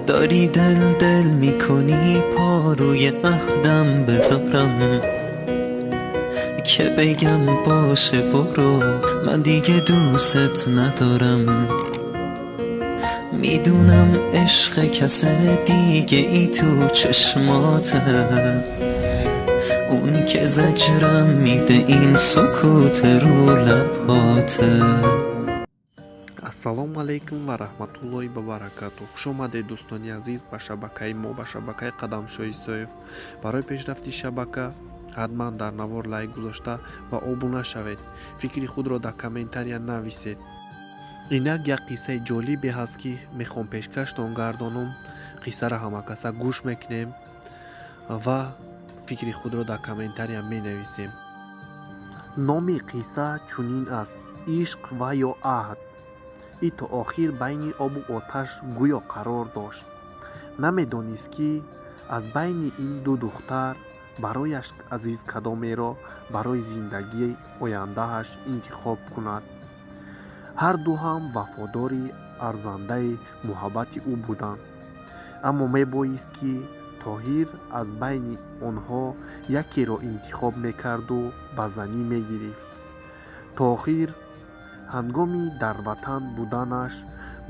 داری دل دل میکنی، پاروی عهدم بذارم که بگم باشه برو، من دیگه دوست ندارم. میدونم عشق کس دیگه ای تو چشماته، اون که زجرم میده این سکوت رو لباته. Ассалому алайкум ва раҳматуллоҳи ва баракату. Хуш омадед, дӯстони азиз, ба шабакаи мо, ба шабакаи Қадамшоҳ Исоев. Барои пешрафти шабака ҳатман дар навор лайк гузошта ва обуна шавед. Фикри худро дар комментария нависед. Инак як қиссаи ҷолибе ҳаст, ки мехоҳам пешкаштон гардонам. Қиссаро ҳамакаса гӯш мекунем ва фикри худро дар комментария менависем. Номи қисса чунин аст: «Ишқ ва ё аҳд». И то охир байни обу оташ гӯё қарор дошт. Намедонист, ки аз байни ин ду духтар барояш азиз кадомеро барои зиндагии ояндааш интихоб кунад. Ҳарду ҳам вафодори арзандаи муҳаббати ӯ буданд, аммо мебоист, ки Тоҳир аз байни онҳо якеро интихоб мекарду ба занӣ мегирифт. Тоҳир ҳангоми дар ватан буданаш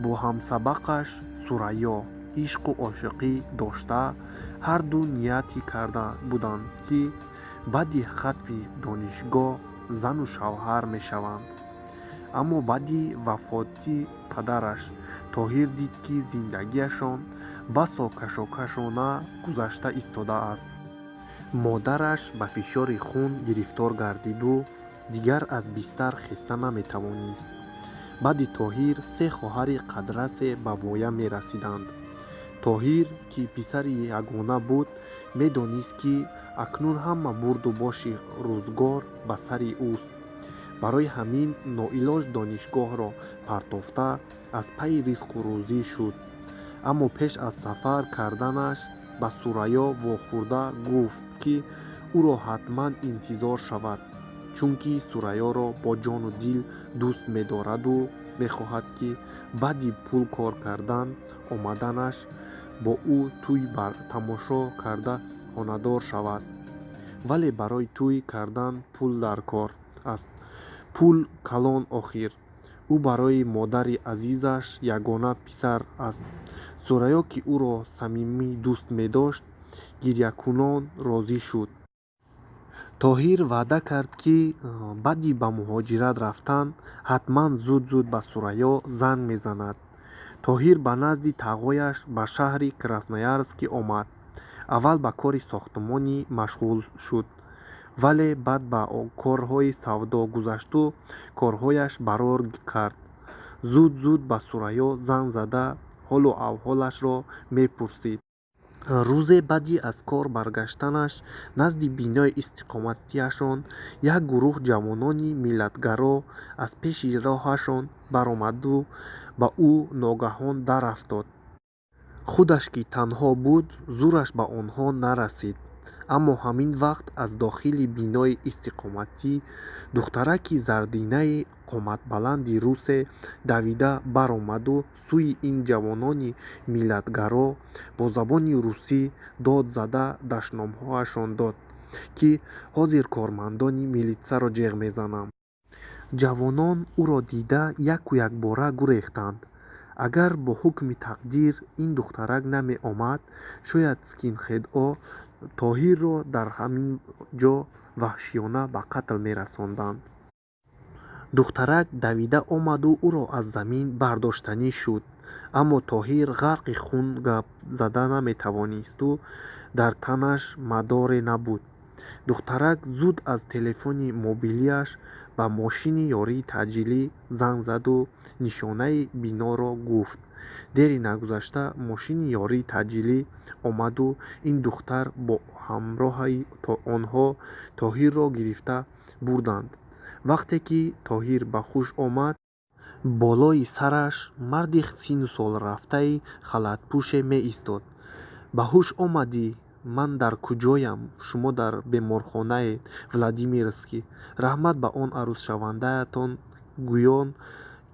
бо ҳамсабақаш Сурайё ишқу ошиқӣ дошта, ҳарду нияти карда буданд, ки баъди хатми донишгоҳ зану шавҳар мешаванд. Аммо баъди вафоти падараш Тоҳир дид, ки зиндагиашон басо кашокашона гузашта истодааст. Модараш ба фишори хун гирифтор гардиду дигар аз бистар хеста наметавонист. Баъди Тоҳир се хоҳари қадрасе ба воя мерасиданд. Тоҳир, ки писари ягона буд, медонист, ки акнун ҳама бурду боши рӯзгор ба сари ӯст. Барои ҳамин ноилоҷ донишгоҳро партофта, аз пайи ризқу рӯзӣ шуд. Аммо пеш аз сафар карданаш ба Сурайё вохӯрда гуфт, ки ӯро ҳатман интизор шавад, чунки Сурайёро бо ҷону дил дӯст медораду мехоҳад, ки баъди пул кор кардан омаданаш бо ӯ тӯй тамошо карда хонадор шавад. Вале барои тӯй кардан пул дар кор аст, пул калон. Охир ӯ барои модари азизаш ягона писар аст. Сурайё, ки ӯро самимӣ дӯст медошт, гирякунон розӣ шуд. Тоҳир ваъда кард, ки баъди ба муҳоҷират рафтан ҳатман зуд-зуд ба Сурайё занг мезанад. Тоҳир ба назди тағояш ба шаҳри Красноярск омад. Аввал ба кори сохтмонӣ машғул шуд, вале баъд ба корҳои савдо гузашту корҳояш барор кард. Зуд-зуд ба Сурайё занг зада, ҳолу аҳволашро мепурсид. Рӯзе баъди аз кор баргаштанаш назди бинои истиқоматиашон як гурӯҳ ҷавонони миллатгаро аз пеши роҳашон баромаду ба ӯ ногаҳон дарафтод. Худаш, ки танҳо буд, зӯраш ба онҳо нарасид. Аммо ҳамин вақт аз дохили бинои истиқоматӣ духтараки зардинаи қоматбаланди русе давида баромаду сӯи ин ҷавонони миллатгаро бо забони русӣ дод зада дашномҳояшон дод, ки ҳозир кормандони милитсаро ҷеғ мезанам. Ҷавонон ӯро дида, яку якбора гурехтанд. Агар бо ҳукми тақдир ин духтарак намеомад, шояд скинхедҳо Тоҳирро дар ҳамин ҷо ваҳшиёна ба қатл мерасонданд. Духтарак давида омаду ӯро аз замин бардоштанӣ шуд, аммо Тоҳир ғарқи хун гап зада наметавонисту дар танаш мадоре набуд. Духтарак зуд аз телефони мобилиаш ба мошини ёрии таъҷилӣ занг заду нишонаи биноро гуфт. Дери нагузашта мошини ёрии таъҷилӣ омаду ин духтар бо ҳамроҳи онҳо Тоҳирро гирифта бурданд. Вақте ки Тоҳир ба ҳуш омад, болои сараш марди синну солрафтаи халатпӯше меистод. «Ба ҳуш омадӣ? Ман дар куҷоям?» «Шумо дар беморхонаед, Владимирский. Раҳмат ба он арӯсшавандаатон гӯён,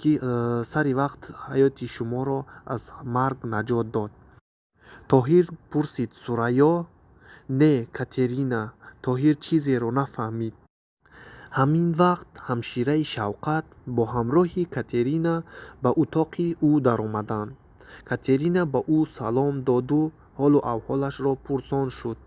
ки сари вақт ҳаёти шуморо аз марг наҷот дод». Тоҳир пурсид: «Сурайё?» «Не, Катерина». Тоҳир чизеро нафаҳмид. Ҳамин вақт ҳамшираи Шавқат бо ҳамроҳи Катерина ба утоқи ӯ даромаданд. Катерина ба ӯ салом доду ҳолу аҳволашро пурсон шуд.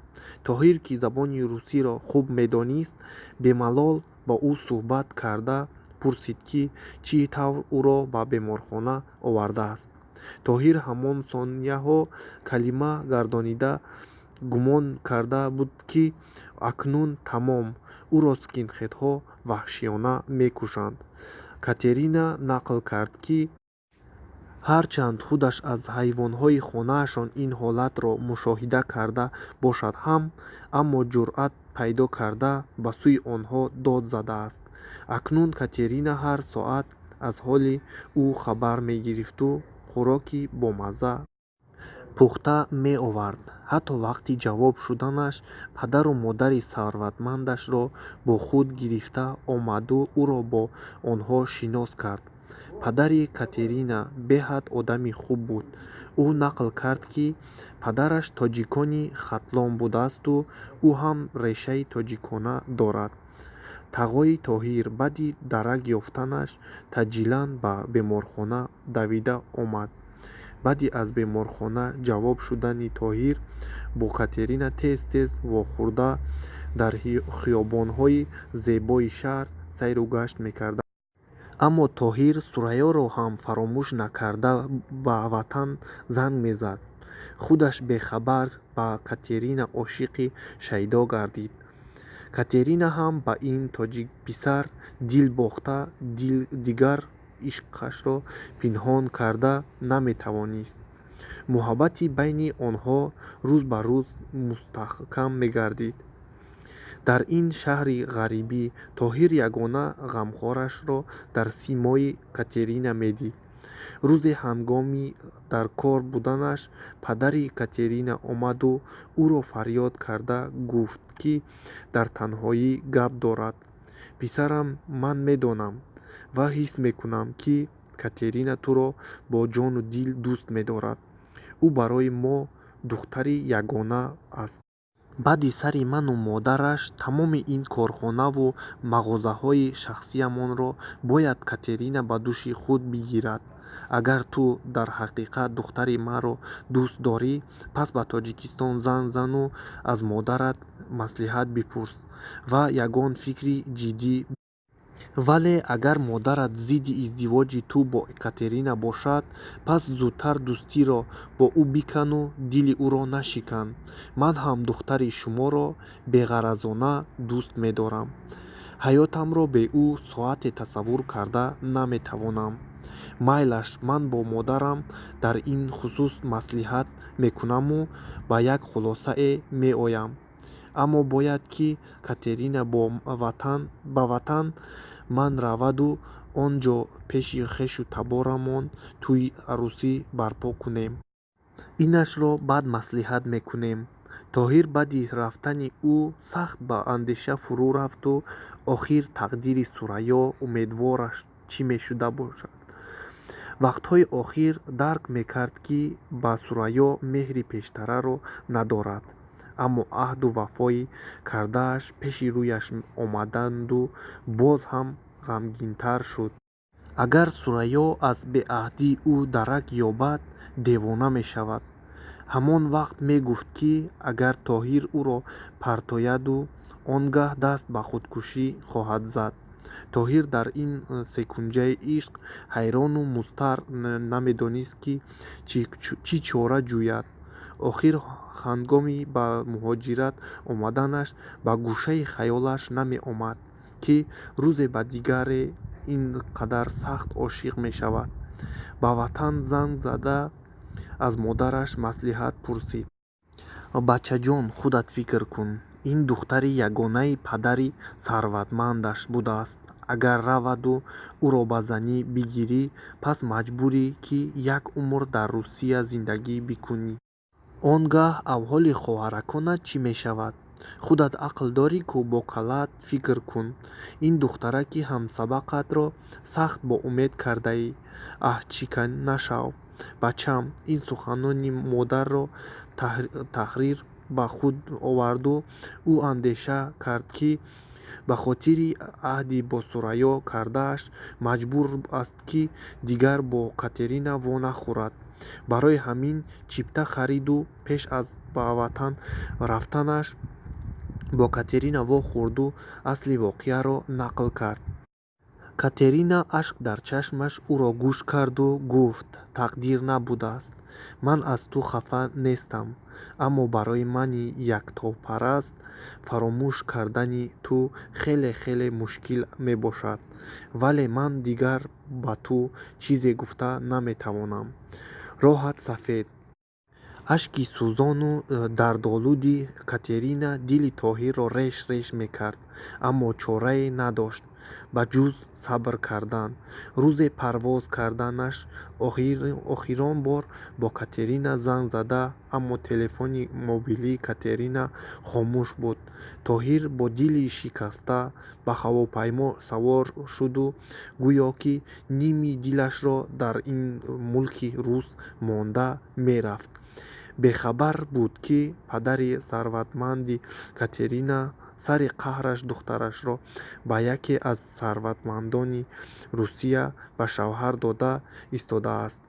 Тоҳир, ки забони русиро хуб медонист, бемалол бо ӯ суҳбат карда пурсид, ки чӣ тавр ӯро ба беморхона овардааст. Тоҳир ҳамон сонияҳо калима гардонида гумон карда буд, ки акнун тамом, ӯро скинхедҳо ваҳшиёна мекушанд. Катерина нақл кард, ки ҳарчанд худаш аз ҳайвонҳои хонаашон ин ҳолатро мушоҳида карда бошад ҳам, аммо ҷуръат пайдо карда ба сӯи онҳо дод задааст. Акнун Катерина ҳар соат аз ҳоли ӯ хабар мегирифту хӯроки бомазза пухта меовард. Ҳатто вақти ҷавоб шуданаш падару модари сарватмандашро бо худ гирифта омаду ӯро бо онҳо шинос кард. Падари Катерина беҳад одами хуб буд. Ӯ нақл кард, ки падараш тоҷикони Хатлон будаасту ӯ ҳам решаи тоҷикона дорад. Тағои Тоҳир баъди дарак ёфтанаш таъҷилан ба беморхона давида омад. Баъди аз беморхона ҷавоб шудани Тоҳир бо Катерина тез-тез вохӯрда дар хиёбонҳои зебои шаҳр сайру гашт мекарданд. Аммо Тоҳир Сурайёро ҳам фаромӯш накарда ба ватан занг мезад. Худаш бехабар ба Катерина ошиқи шайдо гардид. Катерина ҳам ба ин тоҷикписар дил бохта, дигар ишқашро пинҳон карда наметавонист. Муҳаббати байни онҳо рӯз ба рӯз мустаҳкам мегардид. Дар ин шаҳри ғарибӣ Тоҳир ягона ғамхорашро дар симои Катерина медид. Рӯзе ҳангоми дар кор буданаш падари Катерина омаду ӯро фарёд карда гуфт, ки дар танҳоӣ гап дорад. «Писарам, ман медонам ва ҳис мекунам, ки Катерина туро бо ҷону дил дӯст медорад. Ӯ барои мо духтари ягона аст. Баъди сари ману модараш тамоми ин корхонаву мағозаҳои шахсиямонро бояд Катерина ба дӯши худ бигирад. Агар ту дар ҳақиқат духтари маро дӯст дорӣ, пас ба Тоҷикистон занг зану аз модарат маслиҳат бипурс ва ягон фикри ҷиддӣ. Вале агар модарат зидди издивоҷи ту бо Катерина бошад, пас зудтар дӯстиро бо ӯ бикану дили ӯро нашикан. Ман ҳам духтари шуморо беғаразона дӯст медорам. Ҳаётамро бе ӯ соате тасаввур карда наметавонам. Майлаш, ман бо модарам дар ин хусус маслиҳат мекунаму ба як хулосае меоям. Аммо бояд, ки Катерина ба ватан ман раваду он ҷо пеши хешу таборамон тӯйи арӯсӣ барпо кунем. Инашро баъд маслиҳат мекунем». Тоҳир баъди рафтани ӯ сахт ба андеша фурӯ рафту охир тақдири Сурайё умедвораш чӣ мешуда бошад? Вақтҳои охир дарк мекард, ки ба Сурайё меҳри пештараро надорад. Аммо аҳду вафои кардааш пеши рӯяш омаданду боз ҳам ғамгинтар шуд. Агар Сурайё аз беаҳдии ӯ дарак ёбад, девона мешавад. Ҳамон вақт мегуфт, ки агар Тоҳир ӯро партояду, он гаҳ даст ба худкушӣ хоҳад зад. Тоҳир дар ин секунҷаи ишқ ҳайрону музтар намедонист, ки чӣ чора ҷӯяд. Охир ҳангоми ба муҳоҷират омаданаш ба гӯшаи хаёлаш намеомад, ки рӯзе ба дигаре ин қадар сахт ошиқ мешавад. Ба ватан занг зада аз модараш маслиҳат пурсид. «Бачаҷон, худат фикр кун. Ин духтари ягонаи падари сарватмандаш будааст. Агар раваду ӯро ба занӣ бигирӣ, пас маҷбурӣ, ки як умр дар Русия зиндагӣ бикунӣ. Он гаҳ аҳволи хоҳараконат чӣ мешавад? Худат ақл дорӣ ку, бо каллаат фикр кун. Ин духтараки ҳамсабақатро сахт боумед кардаӣ. Аҳдшикан нашав». Бачам, ин суханони модарро таҳрир ба худ оварду ӯ андеша кард, ки ба хотири аҳди бо Сурайё кардааш маҷбур аст, ки дигар бо Катерина во нахӯрад. Барои ҳамин чипта хариду пеш аз ба ватан рафтанаш бо Катерина вохӯрду асли воқеаро нақл кард. Катерина ашк дар чашмаш ӯро гӯш карду гуфт: «Тақдир набудааст. Ман аз ту хафа нестам, аммо барои мани яктопараст фаромӯш кардани ту хеле хеле мушкил мебошад. Вале ман дигар ба ту чизе гуфта наметавонам. Роҳат сафед.» Ашки сӯзону дардолуди Катерина дили Тоҳирро реш реш мекард, аммо чорае надошт, ба ҷуз сабр кардан. Рӯзе парвоз карданаш охирон бор бо Катерина занг зада, аммо телефони мобилии Катерина хомӯш буд. Тоҳир бо дили шикаста ба ҳавопаймо савор шуду гӯё ки ними дилашро дар ин мулки рус монда мерафт. Бехабар буд, ки падари сарватманди Катерина сари қаҳраш духтарашро ба яке аз сарватмандони Русия ба шавҳар дода истодааст.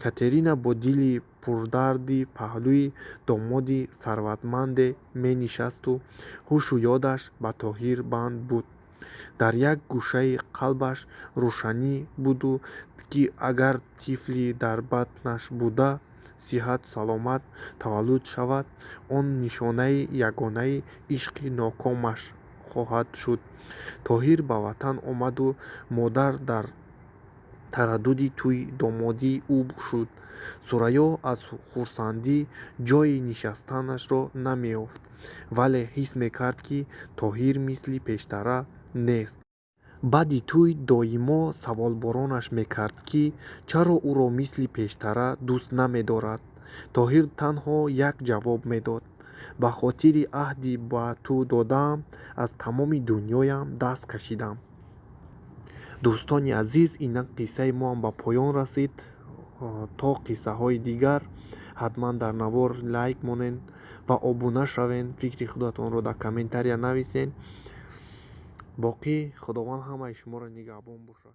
Катерина бо дили пурдарди паҳлӯи домоди сарватманде менишасту ҳушу ёдаш ба Тоҳир банд буд. Дар як гӯшаи қалбаш рӯшанӣ буду, ки агар тифли дар батнаш буда сиҳату саломат таваллуд шавад, он нишонаи ягонаи ишқи нокомаш хоҳад шуд. Тоҳир ба ватан омаду модар дар тараддуди тӯи домодии ӯ шуд. Сурайё аз хурсандӣ ҷойи нишастанашро намеёфт, вале ҳис мекард, ки Тоҳир мисли пештара нест. Баъди тӯй доимо саволборонаш мекард, ки чаро ӯро мисли пештара дӯст намедорад. Тоҳир танҳо як ҷавоб медод: «Ба хотири аҳди ба ту додаам аз тамоми дунёям даст кашидам.» Дӯстони азиз, инак қиссаи моам ба поён расид. То қиссаҳои дигар ҳатман дар навор лайк монед ва обуна шавед. Фикри худатонро дар комментария нависед. Боқӣ Худованд ҳамаи шуморо нигаҳбон бошад.